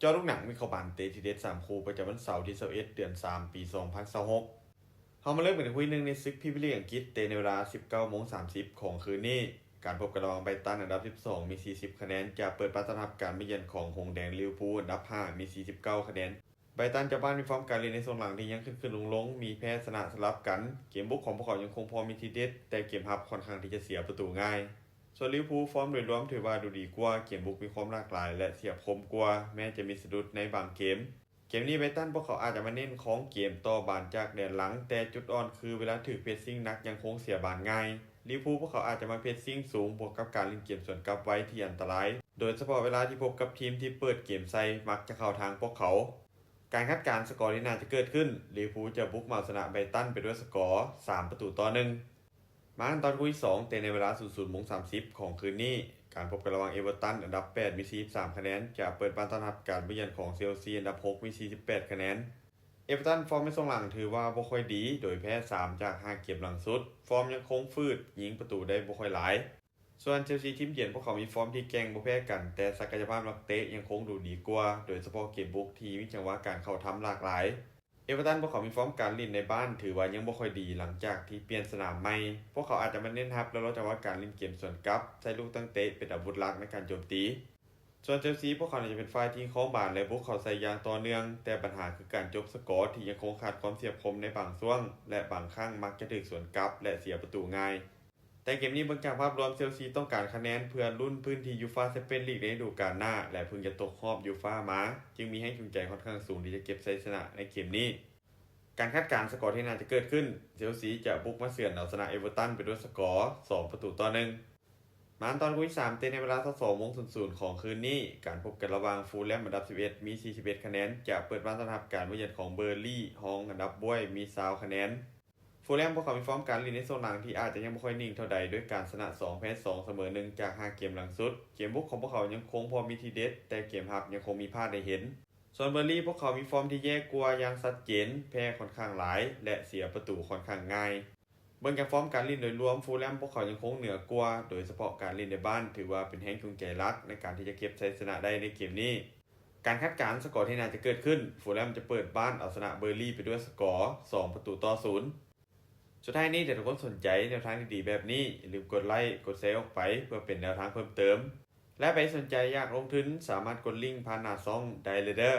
ເຈາະລູກໜັງວິເຄາະບານເຕະທີເດັດສາມຄູ່ ປະຈຳວັນເສົາທີຊາວເອັດ ເດືອນສາມ ປີສອງພັນຊາວຫົກ. ເຮົາມາເລີ່ມກັນທີ່ຄູ່ໜຶ່ງໃນສຶກພຣີເມຍລີກອັງກິດ ເຕະໃນເວລາສິບເກົ້າໂມງສາມສິບຂອງຄືນນີ້. ການພົບກັນລະຫວ່າງໄບຣຕັນອັນດັບສິບສອງມີສີ່ສິບຄະແນນ ຈະເປີດບ້ານຕ້ອນຮັບການມາຢ້ຽມຂອງຫົງແດງລິເວອຣ໌ພູລອັນດັບຫ້າມີສີ່ສິບເກົ້າຄະແນນ. ໄບຣຕັນເຈົ້າບ້ານມີຟອມການຫຼິ້ນໃນຊ່ວງຫຼັງທີ່ຍັງຂຶ້ນໆລົງໆ ມີແພ້ຊະນະສະຫຼັບກັນ. ເກມບຸກຂອງພວກເຂົາຍັງຄົງພໍມີທີເດັດ ແຕ່ເກມຮັບຂ້ອນຂ້າງທີ່ຈະເສຍປະຕູງ່າຍ. ສ່ວນລິເວອຣ໌ພູລຟອມໂດຍລວມຖືວ່າດູດີກວ່າ, ເກມບຸກມີຄວາມຫຼາກຫຼາຍ ແລະ ສຽບຄົມກວ່າ, ແມ້ຈະມີສະດຸດໃນບາງເກມ. ເກມນີ້ໄບຣຕັນພວກເຂົາອາດຈະມາເນັ້ນຄອງເກມຕໍ່ບານຈາກແດນຫຼັງ, ແຕ່ຈຸດອ່ອນຄືເວລາຖືກເພຣດຊິງໜັກຍັງຄົງເສຍບານງ່າຍ. ລິເວອຣ໌ພູລພວກເຂົາອາດຈະມາເພຣດຊິງສູງ ບວກກັບການຫຼິ້ນເກມສວນກັບໄວທີ່ອັນຕະລາຍ, ໂດຍສະເພາະເວລາທີ່ພົບກັບທີມທີ່ເປີດເກມໃສ່ມັກຈະເຂົ້າທາງພວກເຂົາ. ການຄາດການສະກໍທີ່ໜ້າຈະເກີດຂຶ້ນ, ລິເວອຣ໌ພູລຈະບຸກມາເອົາຊະນະໄບຣຕັນໄປດ້ວຍສະກໍສາມປະຕູຕໍ່ໜຶ່ງ. ມາຕອນຄູ່ທີສອງ ເຕະໃນເວລາສູນໂມງສາມສິບຂອງຄືນນີ້. ການພົບກັນລະຫວ່າງເອເວີຕັນອັນດັບແປດມີສີ່ສິບສາມຄະແນນ ຈະເປີດບ້ານຕ້ອນຮັບການມາຢ້ຽມຂອງເຊລຊີອັນດັບຫົກມີສີ່ສິບແປດຄະແນນ. ເອເວີຕັນຟອມໃນຊ່ວງຫຼັງຖືວ່າບໍ່ຄ່ອຍດີ ໂດຍແພ້ສາມຈາກຫ້າເກມຫຼັງສຸດ. ຟອມຍັງຄົງຝືດ, ຍິງປະຕູໄດ້ບໍ່ຄ່ອຍຫຼາຍ. ສ່ວນເຊລຊີທີມເຢັນ ພວກເຂົາມີຟອມທີ່ແກ່ງບໍ່ແພ້ກັນ, ແຕ່ສັກກະຍະພາບນັກເຕະຍັງຄົງດູດີກວ່າ, ໂດຍສະເພາະເກມບຸກທີ່ມີຈັງຫວະການເຂົ້າທຳຫຼາກຫຼາຍ. ເອເວີຕັນພວກເຂົາມີຟອມການຫຼິ້ນໃນບ້ານຖືວ່າຍັງບໍ່ຄ່ອຍດີຫຼັງຈາກທີ່ປ່ຽນສະໜາມໃໝ່. ພວກເຂົາອາດຈະມາເນັ້ນຮັບ ແລະ ລໍຈັງຫວະການຫຼິ້ນເກມສວນກັບ, ໃຊ້ລູກຕັ້ງເຕະເປັນອາວຸດຫຼັກໃນການໂຈມຕີ. ສ່ວນເຊລຊີ ພວກເຂົາໜ້າຈະເປັນຝ່າຍທີ່ຄອງບານ ແລະ ບຸກເຂົ້າໃສ່ຢ່າງຕໍ່ເນື່ອງ, ແຕ່ບັນຫາຄືການຈົບສະກໍທີ່ຍັງຄົງຂາດຄວາມສຽບຄົມໃນບາງຊ່ວງ ແລະ ບາງຄັ້ງມັກຈະຖືກສວນກັບ ແລະ ເສຍປະຕູງ່າຍ. ແຕ່ເກມນີ້ເບິ່ງຈາກພາບລວມ ເຊລຊີຕ້ອງການຄະແນນເພື່ອລຸ້ນພື້ນທີ່ຢູຟາແຊັມເປີນລີກໃນລະດູການໜ້າ ແລະ ເພິ່ງຈະຕົກຮອບຢູຟາມາ, ຈຶ່ງມີແຮງຈູງໃຈຂ້ອນຂ້າງສູງທີ່ຈະເກັບໄຊຊະນະໃນເກມນີ້. ການຄາດການສະກໍທີ່ໜ້າຈະເກີດຂຶ້ນ, ເຊລຊີຈະບຸກມາເສືອນເອົາຊະນະເອເວີຕັນໄປດ້ວຍສະກໍສອງປະຕູຕໍ່ໜຶ່ງ. ມາຕອນຄູ່ທີສາມ ເຕະໃນເວລາຊາວສອງໂມງສູນຂອງຄືນນີ້. ການພົບກັນລະຫວ່າງຟູລແລມອັນດັບສິບເອັດມີສີ່ສິບເອັດຄະແນນ ຈະເປີດບ້ານຕ້ອນຮັບການມາຢ້ຽມຂອງເບີລີຮອງອັນດັບບວຍມີຊາວຄະແນນ. ຟູລແລມພວກເຂົາມີຟອມການຫຼິ້ນໃນຊ່ວງຫຼັງທີ່ອາດຈະຍັງບໍ່ຄ່ອຍນິ່ງເທົ່າໃດ ດ້ວຍການຊະນະສອງ ແພ້ສອງ ສະເໝີໜຶ່ງຈາກຫ້າເກມຫຼັງສຸດ. ເກມບຸກຂອງພວກເຂົາຍັງຄົງພໍມີທີເດັດ, ແຕ່ເກມຮັບຍັງຄົງມີພາດໃຫ້ເຫັນ. ສ່ວນເບີລີພວກເຂົາມີຟອມທີ່ແຍ່ກວ່າຢ່າງຊັດເຈນ, ແພ້ຂ້ອນຂ້າງຫຼາຍ ແລະ ເສຍປະຕູຂ້ອນຂ້າງງ່າຍ. ເບິ່ງຈາກຟອມການຫຼິ້ນໂດຍລວມ, ຟູລແລມພວກເຂົາຍັງຄົງເໜືອກວ່າ, ໂດຍສະເພາະການຫຼິ້ນໃນບ້ານ ຖືວ່າເປັນແຮງຈູງໃຈຫຼັກໃນການທີ່ຈະເກັບໄຊຊະນະໄດ້ໃນເກມນີ້. ການຄາດການສະກໍທີ່ໜ້າຈະເກີດຂຶ້ນ, ຟູລແລມຈະເປີດບ້ານເອົາຊະນະເບີລີໄປດ້ວຍສະກໍສອງປະຕູຕໍ່ສູນ. ສຸດທ້າຍນີ້ ຖ້າທຸກຄົນສົນໃຈແນວທາງດີໆແບບນີ້, ຢ່າລືມກົດໄລ, ກົດແຊອອກໄປ ເພື່ອເປັນແນວທາງເພີ່ມເຕີມ. ແລະ ໃຜສົນໃຈຢາກລົງທຶນ, ສາມາດກົດລິ້ງຜ່ານໜ້າຊ່ອງໄດ້ເລີຍເດີ້.